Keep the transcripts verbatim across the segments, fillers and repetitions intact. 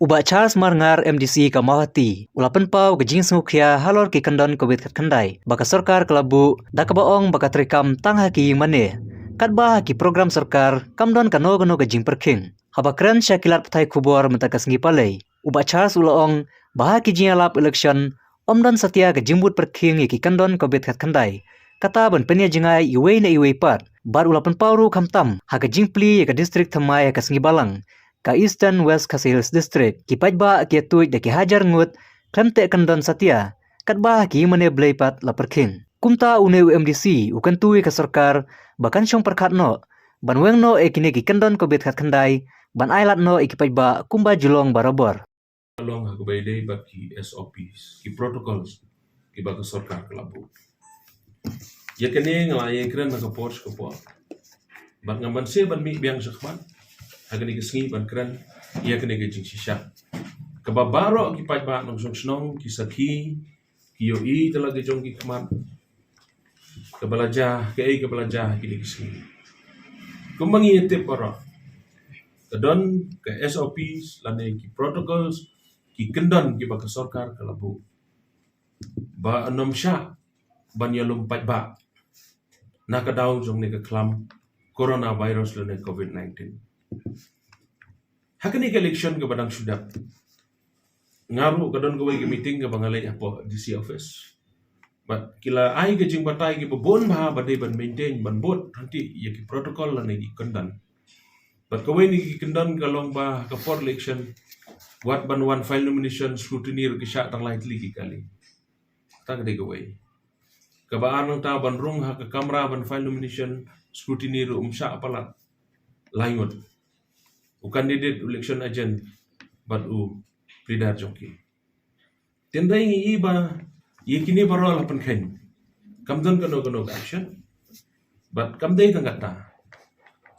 Bah Charles Marngar, M D C ka Mawhati, u la pynpaw ka jingsngewkhia halor ki kyndon Covid khatkhyndai ba ka sorkar ka la buh, da kaba ong ba ka treikam tang ha ki ïing mane, katba ha ki program sorkar kam don kano kano ka jingpyrkhing. Haba kren sha ki lad pathai khubor mynta ka sngi Palei, u Bah Charles u la ong ba ha ki jingïalap election ym don satia ka jingbud pyrkhing ïa ki kyndon Covid khatkhyndai, kata ban pynïajngai iwei na iwei pat. Bad u la pynpaw ruh khamtam ha ka jingplie ïa ka district thymmai ha ka sngi Balang, ka Eastern West Khasi Hills District, ki paidbah ki ïatuid da ki hajar ngut khlem teh kyndon satia, katba ha ki ïing mane blei pat la pyrkhing. Kumta une u M D C u kyntu ïa ka sorkar ba kan shong pyrkhat noh ban weng noh ïa kine ki kyndon Covid khatkhyndai, ban ailad noh ïa ki paidbah kumba ju long barabor. Long ha kaba ïadei bad ki S O Ps, ki protocols kiba ka sorkar ka la buh. Ïa kane nga la ïakren na ka por sha ka por. Bad ngam banse ban mih biang shakhmat ha kane ka sngi ban kren ïa kane ka jingshisha kaba baroh ki paidbah nongshong shnong, ki sakhi, ki ïohi da la ka jong ki khmat kaba la jia, kaei kaba la jia ha kine ki sngi. Kumba ngi ïatip baroh, ka don ka S O Ps lane ki protocols, ki kyndon kiba ka sorkar ka la buh ba ym shah ban ïalum paidbah na ka daw jong ne ka khlam coronavirus lane Covid nineteen. Ha kane ka election kaba dang shu dep, nga ruh ka don kawei ka meeting kaba nga leit hapoh D C office. Bad ki la ai ka jingbatai kiba bun bha ba dei ban maintain, ban bud hangtei ïa ki protocol lane ki kyndon. Bad kawei na ki kyndon ka long ba ha ka por election, wat ban wan file nomination, scrutiny ruh ki shah tang lai tylli ki kali. Kata ka dei kawei. Kaba ar nangta, ban rung ha ka kamra ban file nomination, scrutiny ruh ym shah palat lai ngut. U candidate, u election agent bad u pleader jong ki. Te hynrei ngi i ba ïa kine baroh la pynkheiñ, kam don kano kano ka action. Bad kam dei tang kata,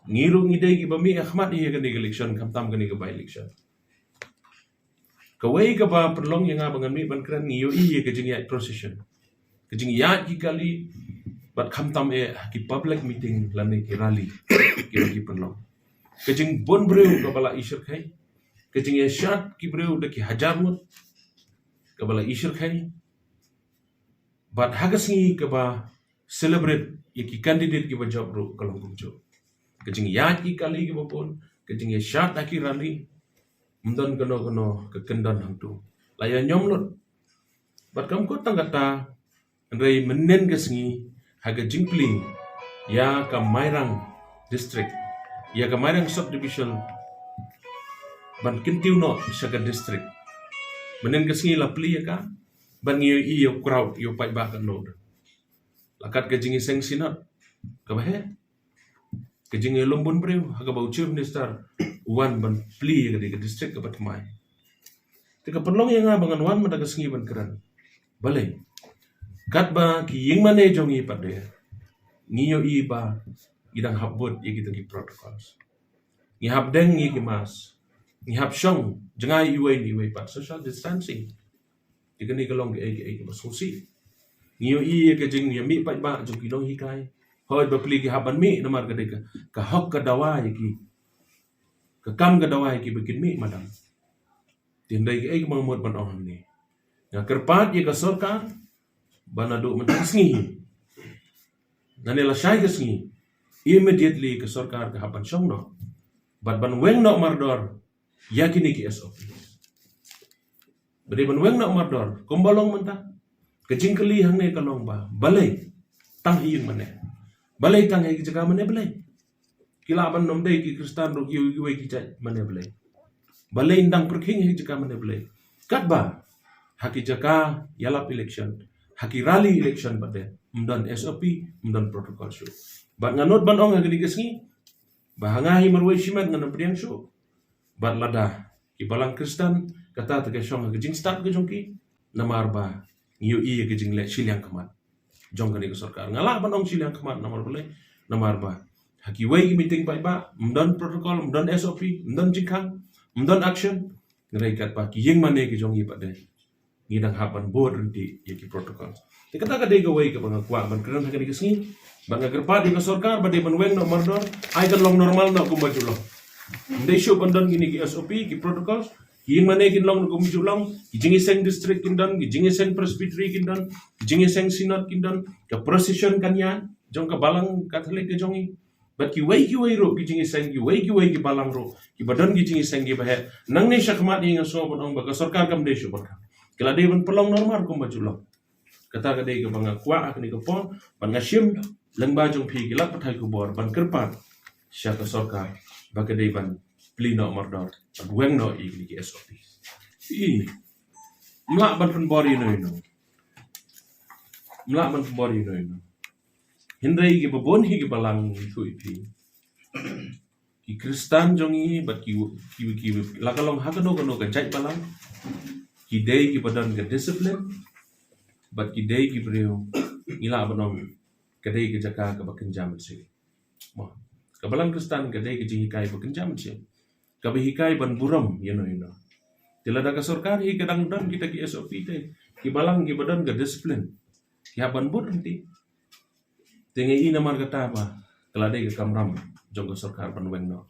ngi ruh ngi dei kiba mih ha khmat ïa kane ka election, khamtam kane ka by election. Kawei kaba pynlong ïa nga ba ngan mih ban kren, ngi ïohi ïa ka jingïaid procession, ka jingïaid ki kali, bad khamtam eh ha ki public meeting lane ki rally kiba ki pynlong. Ka jingbun briew kaba la ishyrkhei, ka jingïashad ki briew da ki hajar ngut kaba la ishyrkhei. Bad ha ka sngi kaba celebrate ïa ki candidate kiba jop ruh ka long kumjuh. Ka jingïaid ki kali kiba bun, ka jingïashad ha ki rally, ym don kano kano ka kyndon hangto. La ïa ñiom lut. Bad kam kut tang kata, hynrei mynnin ka sngi ha ka jingplie ïa ka Mairang district, ïa ka Mairang subdivision ban kyntiew noh sha ka district. Mynnin ka sngi la plie ïa ka, ban ngi ïohi ïa u crowd, ïa u paidbah ka nod. La kat ka jingïaseng synod kaba heh, ka jingïalum bun briew ha kaba u Chief Minister u wan ban plie ïa ka dei ka district kaba thymmai. Te ka pynlong ïa nga ba ngan wan mynta ka sngi ban kren. Balei? Katba ki ïing mane jong ngi pat de, ngi ïohi ba ngi dang hap bud ïa kita ki protocols. Ngi hap deng ïa ki mask, ngi hap shong jngai iwei na iwei pat, social distancing. Te kane ka long kaei kaei kaba sngewsih. Ngi ïohi ïa ka jingïamih paidbah jong ki nonghikai. Hooid, bapli ki hap ban mih namar ka dei ka, ka hok ka dawa ïa ki, ka kam ka dawa ïa ki ba kin mih madan. Te hynrei kaei kaba nga mut ban ong hangne, nga kyrpad ïa ka sorkar ba naduh mynta ka sngi, nangne lashai ka sngi, immediately ka sorkar ka hap ban shong noh bad ban weng noh mardor ïa kine ki S O P. Ba dei ban weng noh mardor kumba long mynta. Ka jingkylli hangne ka long ba balei tang ha ïing mane, balei tang ha ki jaka mane Blei? Ki lah ban ym dei ki Khristan ruh, kiwei kiwei ki jait mane Blei. Balei ym dang pyrkhing ha ki jaka mane Blei? Katba ha ki jaka ïalap election, ha ki rally election pat de ym don S O P, ym don protocol shuh. Bad nga nud ban ong ha kane ka sngi ba ha nga hi marwei shimet ngan ym pdiang shuh. Bad lada ki balang Khristan, kata te ka shong ha ka jingstad ka jong ki, namar ba ngi ïohi ïa ka jingleh shiliang khmat jong kane ka sorkar. Nga lah ban ong shiliang khmat namar balei? Namar ba ha kiwei ki meeting paidbah ym don protocol, ym don S O P, ym don jingkhang, ym don action. Hynrei katba ki ïing mane ki jong ngi pat de, ngi dang hap ban bud ryntih ïa ki protocol. Te kata ka dei kawei kaba nga kwah ban kren ha kane ka sngi. Bad nga kyrpad ïa ka sorkar ba dei ban weng noh mardor, ai kan long normal noh kumba ju long. Ym dei shuh ban don kine ki S O P, ki protocols, Ki ïing mane kin long ruh kumjuh long, ki jingïaseng district kin don, ki jingïaseng presbytery kin don, ki jingïaseng synod kin don, ka procession kan ïaid jong ka balang Katholik ka jong i. Bad kiwei kiwei ruh ki jingïaseng, kiwei kiwei ki balang ruh kiba don ki jingïaseng kiba heh. Nangne shakhmat hi nga sngew ban ong ba ka sorkar kam dei shuh ban khang. Ka la dei ban pynlong normal kumba ju long. Kata ka dei kaba nga kwah ha kane ka por ban nga shim lyngba jong phi ki lad pathai khubor ban kyrpad sha ka sorkar ba ka dei ban plie noh mardor, ban weng noh ïa kine ki S O P. Ym lah ban pynbor ïano ïano. Ym lah ban pynbor ïano ïano. Hynrei kiba bun hi ki balang, ïathuh ïa phi, ki Khristan jong ngi bad ki, ki, ki, la ka long ha kano kano ka jait balang, ki dei kiba don ka discipline bad ki dei ki briew, ngi lah ban ong, ka dei ka jaka kaba kynja mynsiem. Mo, ka balang Khristan ka dei ka jinghikai ba kynja mynsiem, kaba hikai ban burom ïano ïano. Te lada ka sorkar hi ka dang don kita ki S O P te, ki balang kiba don ka discipline ki hap ban bud lynti. Te nga i namar kata ba ka la dei ka kamram jong ka sorkar ban weng noh.